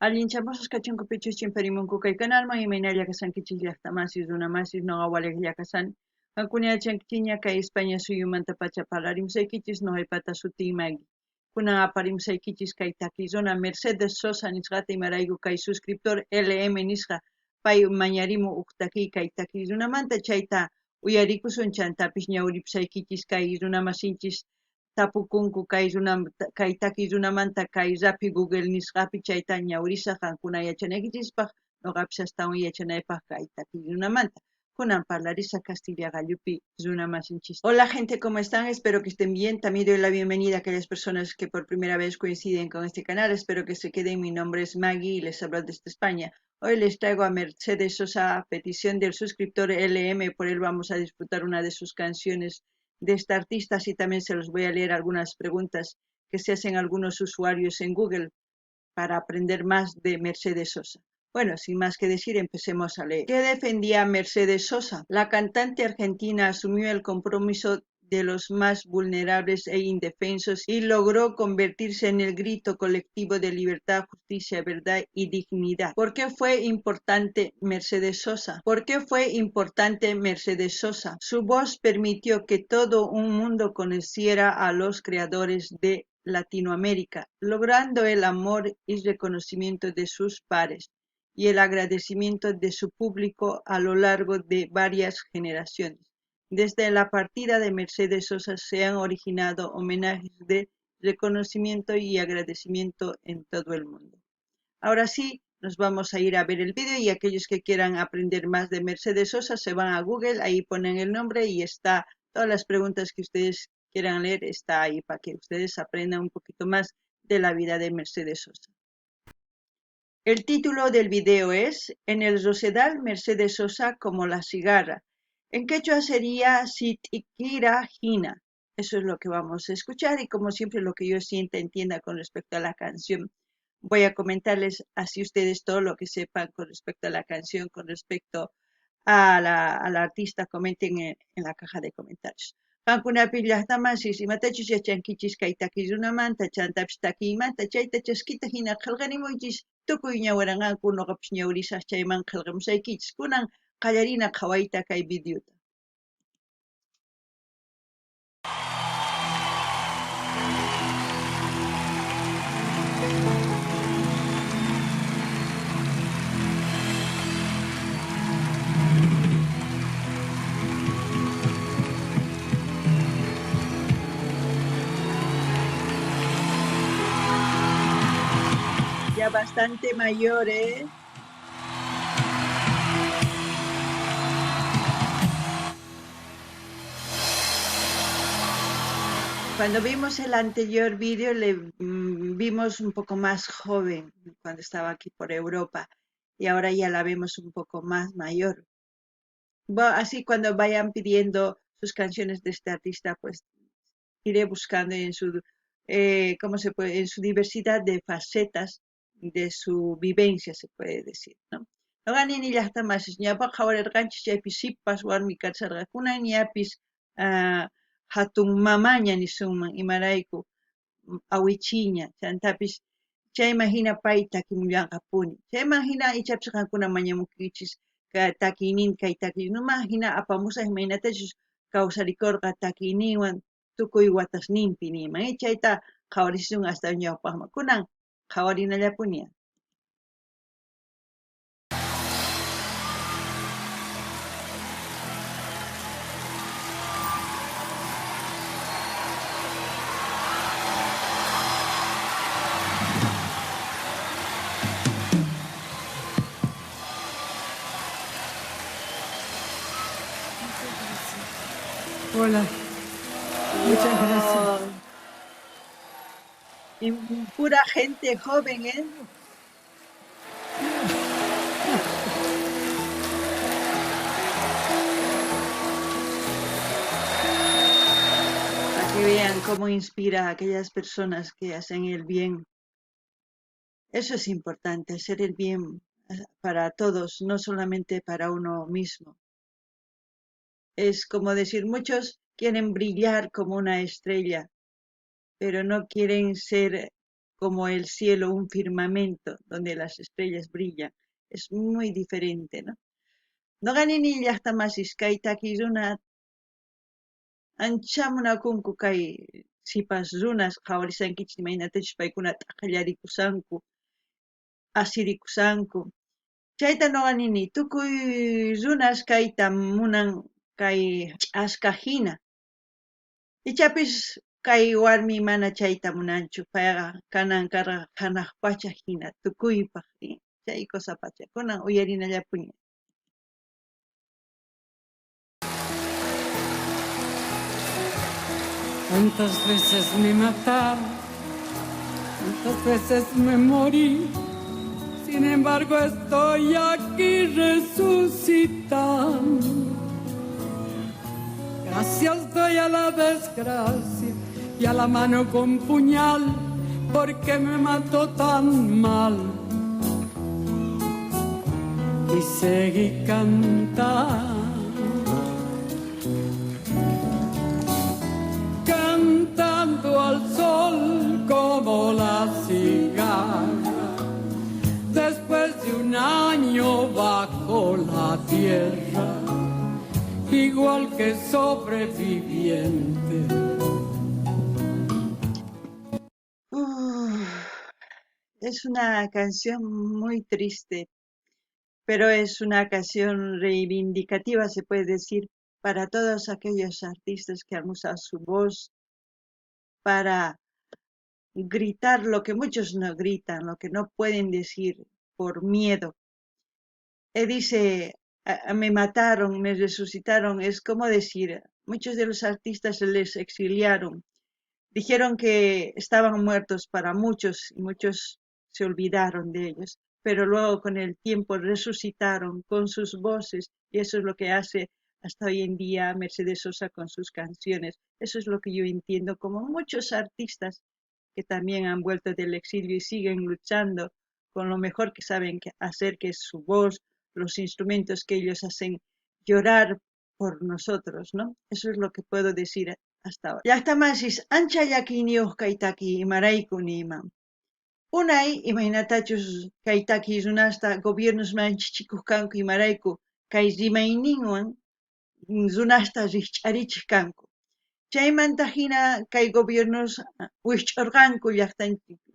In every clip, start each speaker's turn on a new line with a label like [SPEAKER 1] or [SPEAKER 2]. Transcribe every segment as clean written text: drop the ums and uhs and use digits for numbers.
[SPEAKER 1] Allinchamusqas kachunku pichus chimparimunku kay kanalman, imaynalla kashankichis llaqtamasis, runamasis, noqa walejlla kashani. Qankuna yachankichikña kay España suyumantapacha parlarimusaykichis, noqaypata sutiy Maggie. Kunan aparimusaykichis kay takiy runa Mercedes Sosa nisqata, imarayku kay suscriptor LM nisqa pay mañarimun uj takiy kay takiy runamanta, chayta uyarikusun, chantapis ñawripusaykichis kay runamasinchis tapukunku kay runa kay takiy runamanta kay raphi Google nisqapi, chayta ñawrisaj qankuna yachanaykichispaj, noqapis astawan yachanaypaj kay takiy runamanta. Kunan parlarisaj Castilla qallupi runamasinchis. Hola gente, ¿cómo están? Espero que estén bien. También doy la bienvenida a aquellas personas que por primera vez coinciden con este canal. Espero que se queden. Mi nombre es Maggie y les hablo desde España. Hoy les traigo a Mercedes Sosa a petición del suscriptor LM. Por él vamos a disfrutar una de sus canciones de esta artista. Así también se los voy a leer algunas preguntas que se hacen algunos usuarios en Google para aprender más de Mercedes Sosa. Bueno, sin más que decir, empecemos a leer. ¿Qué defendía Mercedes Sosa? La cantante argentina asumió el compromiso de los más vulnerables e indefensos y logró convertirse en el grito colectivo de libertad, justicia, verdad y dignidad. ¿Por qué fue importante Mercedes Sosa? ¿Por qué fue importante Mercedes Sosa? Su voz permitió que todo un mundo conociera a los creadores de Latinoamérica, logrando el amor y reconocimiento de sus pares y el agradecimiento de su público a lo largo de varias generaciones. Desde la partida de Mercedes Sosa se han originado homenajes de reconocimiento y agradecimiento en todo el mundo. Ahora sí, nos vamos a ir a ver el vídeo y aquellos que quieran aprender más de Mercedes Sosa se van a Google, ahí ponen el nombre y está todas las preguntas que ustedes quieran leer, está ahí para que ustedes aprendan un poquito más de la vida de Mercedes Sosa. El título del video es En el Rosedal, Mercedes Sosa como la cigarra. En quechua sería Sit'ikira Jina. Eso es lo que vamos a escuchar y como siempre lo que yo sienta, entienda con respecto a la canción. Voy a comentarles así ustedes todo lo que sepan con respecto a la canción, con respecto a la, a la artista, comenten en la caja de comentarios. Qankunapi llaqtamasis imatachus yachankichis kay takiy runamanta, chantapis takiymanta, chayta chaskita hina qillqarimuychis, tukuy ñawiranqanku, noqapis ñawirisaj chayman qillqamusaykichis. Kunan qallarina qhawayta kay videota. Ya bastante mayor, ¿eh? Cuando vimos el anterior vídeo le vimos un poco más joven cuando estaba aquí por Europa y ahora ya la vemos un poco más mayor. Bueno, así cuando vayan pidiendo sus canciones de este artista, pues iré buscando en su, ¿cómo se puede? En su diversidad de facetas de su vivencia, se puede decir, ¿no? Noqa nini llaqtamasis ñawpaq qhawarirqanchis chaypi sipas warmi kasharqakuna ñapis hatun mamaña nisunman imarayku awichiña chantapis chayman hina pay takimullanqapuni chayman hina ichapis qankuna mañamunkichis takiynin kay takiyninman hina apamusaj imaynatachus kawsarikurqa takiyninwan tukuy watasninpi niyman chayta qhawarisun hasta ñawpaqman kunan qhawarinallapuni.
[SPEAKER 2] Hola, muchas gracias.
[SPEAKER 1] Y pura gente joven, ¿eh? Para que vean cómo inspira a aquellas personas que hacen el bien. Eso es importante, hacer el bien para todos, no solamente para uno mismo. Es como decir, muchos quieren brillar como una estrella, pero no quieren ser como el cielo, un firmamento donde las estrellas brillan. Es muy diferente, ¿no? Noqa nini llajta masis kay takiy runa ancha munakunku kay sipas runas qhawarisankichis imaynatachus paykuna t'aqllarikushanku, asirikushanku. Chayta noqa nini tukuy runas kayta munan kay ch'aska hina. Ichapis kay warmi mana chayta munanchu, payqa kanan karqa hanaq pacha hina tukuypaj chay cosa pacha. Kunan uyarinallapuña.
[SPEAKER 2] Tantas veces me mataron, tantas veces me morí. Sin embargo, estoy aquí resucitando. Gracias doy a la desgracia y a la mano con puñal, porque me mató tan mal. Y seguí cantando, cantando al sol como la cigarra, después de un año bajo la tierra, igual que sobreviviente.
[SPEAKER 1] Uf, es una canción muy triste, pero es una canción reivindicativa, se puede decir, para todos aquellos artistas que han usado su voz para gritar lo que muchos no gritan, lo que no pueden decir por miedo. Dice, me mataron, me resucitaron, es como decir, muchos de los artistas se les exiliaron, dijeron que estaban muertos para muchos y muchos se olvidaron de ellos, pero luego con el tiempo resucitaron con sus voces y eso es lo que hace hasta hoy en día Mercedes Sosa con sus canciones. Eso es lo que yo entiendo, como muchos artistas que también han vuelto del exilio y siguen luchando con lo mejor que saben hacer, que es su voz, los instrumentos que ellos hacen llorar por nosotros, ¿no? Eso es lo que puedo decir hasta ahora. Llajta masis, ancha llakiyniyoj kay takiy imarayku niyman. Unay imaynatachus kay takiy runasta gobiernos manchichikuq kanku imarayku kay rimayninwan runasta rikch'arichiq kanku. Chaymanta hina kay gobiernos wikch'urqanku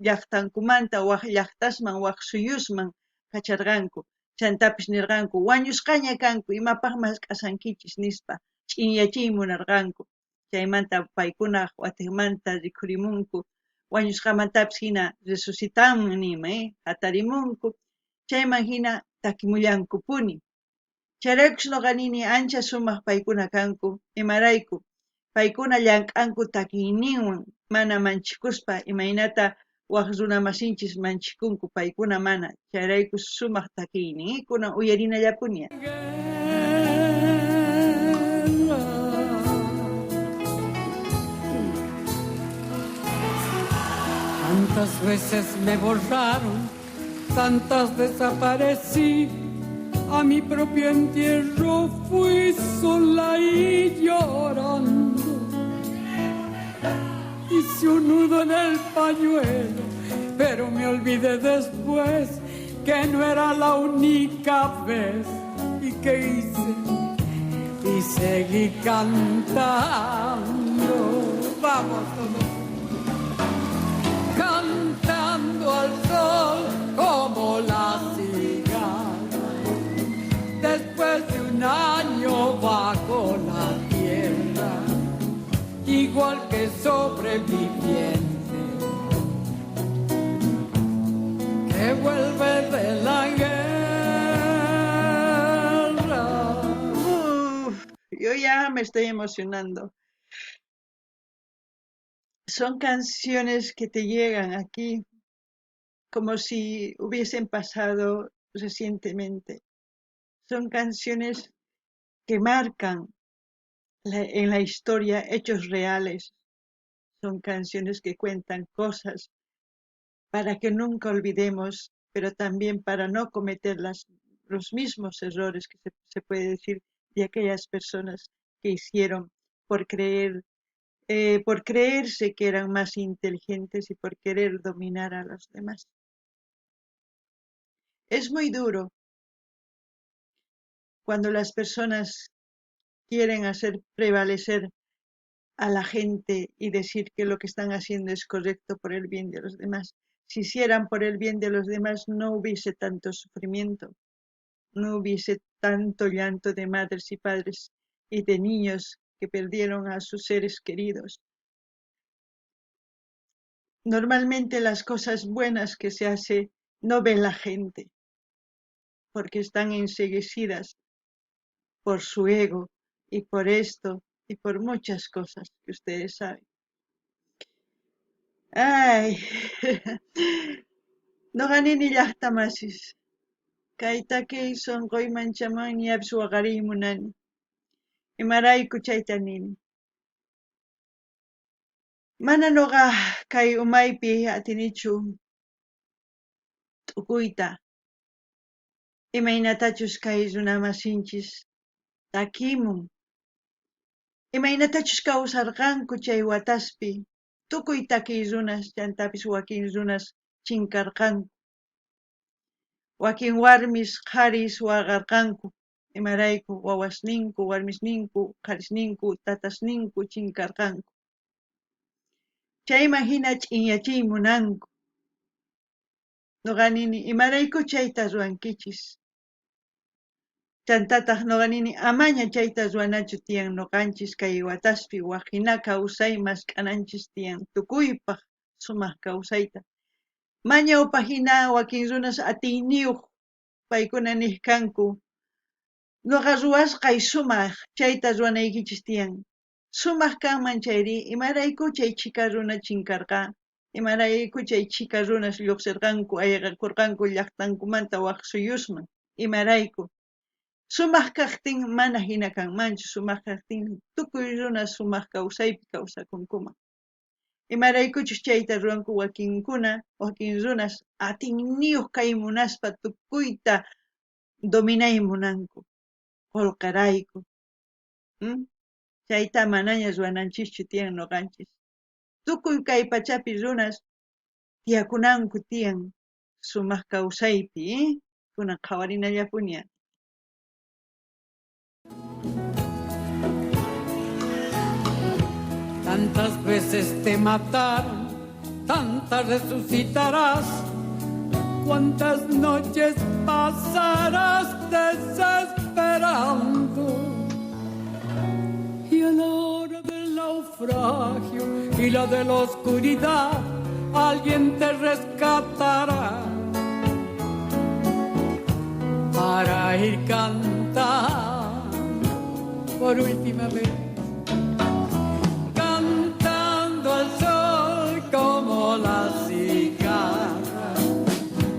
[SPEAKER 1] llajtankumanta waj llajtasman waj suyusman kacharqanku. Chantapis nirqanku wañusqaña kanku imapaq mask'asankichis nispa ch'inyachiy munarqanku. Chaymanta paykuna watiqmanta rikhurimunku wañusqamantapis hina resucitanman nima, hatarimunku chayman hina takimullankupuni. Chayraykus noqa nini ancha sumaq paykuna kanku imarayku paykuna llank'anku takiyninwan mana manchikuspa imaynata waj runa masinchis manchikunku paykuna mana chayrayku sumaq takiynin kunan uyarinallapunia.
[SPEAKER 2] Tantas veces me borraron, tantas desaparecí, a mi propio entierro fui sola y llorando. Hice un nudo en el pañuelo, pero me olvidé después que no era la única vez. ¿Y qué hice? Y seguí cantando. Vamos todos. Cantando al sol como la cigarra, después de un año bajo la tierra, igual que sobreviviente que vuelve de la guerra.
[SPEAKER 1] Uf, yo ya me estoy emocionando. Son canciones que te llegan aquí como si hubiesen pasado recientemente. Son canciones que marcan en la historia hechos reales. Son canciones que cuentan cosas para que nunca olvidemos, pero también para no cometer los mismos errores que se puede decir de aquellas personas que hicieron por creer Por creerse que eran más inteligentes y por querer dominar a los demás. Es muy duro cuando las personas quieren hacer prevalecer a la gente y decir que lo que están haciendo es correcto por el bien de los demás. Si hicieran por el bien de los demás, no hubiese tanto sufrimiento, no hubiese tanto llanto de madres y padres y de niños que perdieron a sus seres queridos. Normalmente las cosas buenas que se hace no ve la gente, porque están enceguecidas por su ego y por esto y por muchas cosas que ustedes saben. Ay, noqa nini llaqta masis, kay takiy sunquyman chaman ñapis waqariy munani. Imarayku chayta nini. Mana noqa kay umaypi atinichu t'ukuyta, imaynatachus kay runamasinchis takimun, imaynatachus kawsarqanku chay wataspi, tukuy takiy runas chantapis wakin runas chinkarqanku, wakin warmis qharis waqarqanku, imarayku wawasninku, warmisninku, qharisninku, tatasninku chinkarqanku. Chayman hina ch'inyachiy munanku. Noqa nini, imarayku chayta ruwankichis? Chantataq noqa nini, amaña chayta ruwanachu tiyan noqanchis kay wataspi waj hina kawsay mask'ananchis tiyan tukuypaq sumaq kawsayta. Mañawpaq hina wakin runas atiyniyuq paykuna niq kanku, noqa ruwasqay sumaq chayta ruwanaykichis tiyan. Sumaq kanman chayri, imarayku chay chhika runa chinkarqa, imarayku chay chhika runas lluqsirqanku, ayqakurqanku llaqtankumanta waj suyusman, imarayku. Sumaq kaqtin mana hina kanmanchu, sumaq kaqtin tukuy runa sumaq kawsaypi kawsakunkuman. Imaraykuchus chayta ruwanku wakinkuna, wakin runas atiyniyuq kay munaspa tukuyta dominay munanku, qullqirayku. Chayta manaña ruwananchischu tiyan noqanchis. Tukuy kay pachapi runas tiyakunanku tiyan sumaq kawsaypi, Kunan qhawarinallapuni.
[SPEAKER 2] Tantas veces te mataron, tantas resucitarás. Cuántas noches pasarás desesperando. Y a la hora del naufragio y la de la oscuridad, alguien te rescatará para ir cantando por última vez, cantando al sol como la cigarra,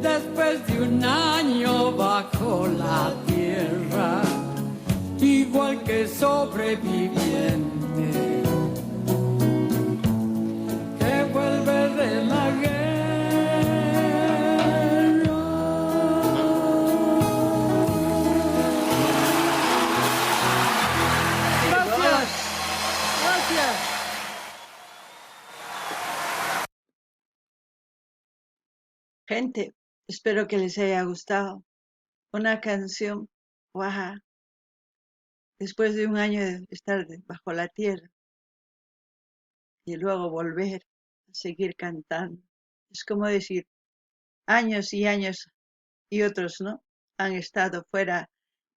[SPEAKER 2] después de un año bajo la tierra, igual que sobreviviente que vuelve de la guerra. Gracias. Gracias.
[SPEAKER 1] Gente, espero que les haya gustado una canción, guau, después de un año de estar bajo la tierra y luego volver a seguir cantando. Es como decir, años y años y otros, ¿no?, han estado fuera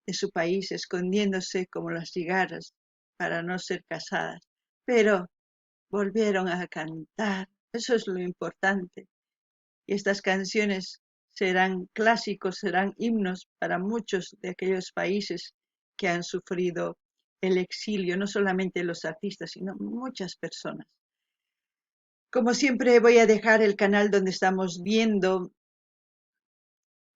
[SPEAKER 1] de su país escondiéndose como las cigarras para no ser cazadas, pero volvieron a cantar. Eso es lo importante. Y estas canciones serán clásicos, serán himnos para muchos de aquellos países que han sufrido el exilio, no solamente los artistas, sino muchas personas. Como siempre, voy a dejar el canal donde estamos viendo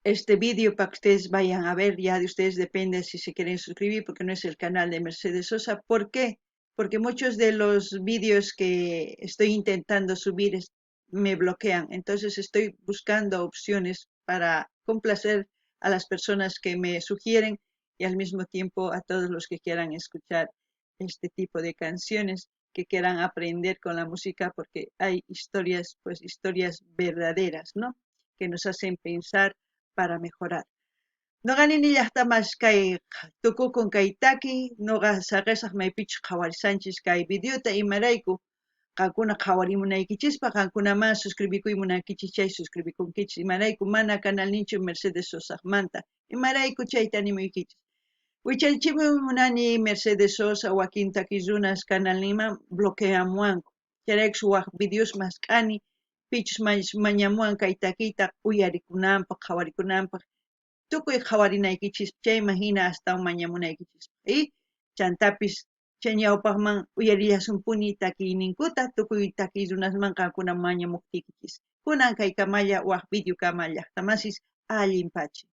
[SPEAKER 1] este vídeo para que ustedes vayan a ver. Ya de ustedes depende si se quieren suscribir, porque no es el canal de Mercedes Sosa. ¿Por qué? Porque muchos de los vídeos que estoy intentando subir me bloquean. Entonces estoy buscando opciones para complacer a las personas que me sugieren y al mismo tiempo a todos los que quieran escuchar este tipo de canciones Que quieran aprender con la música, porque hay historias, pues historias verdaderas, ¿no? Que nos hacen pensar para mejorar. Noqa nini llajtamas kay tukukun kay takiy, noqa saqesaj maypichus qhawarisanchis kay videota, imarayku qankuna qhawarimunaykichispaq, qankunaman suscribikuy munankichis chay suscribikunkichis, imarayku mana kanalninchu Mercedes Sosajmanta, imarayku chayta animuykichis. Wicharichimuy munani Mercedes Sosa wakin takiy runas kanalninman bloqueamuwanku, chayraykus waj videos mask'ani pichus mañamuwan kay takiyta uyarikunanpaq, qhawarikunanpaq, tukuy qhawarinaykichis chayman hina astawan mañamunaykichispaq. Y chantapis chay ñawpaqman uyarillasunpuni takiyninkuta tukuy takiy runasman qankuna mañamuqtiykichis. Kunan kaykamalla waj videokama llaqtamasis allin pachi.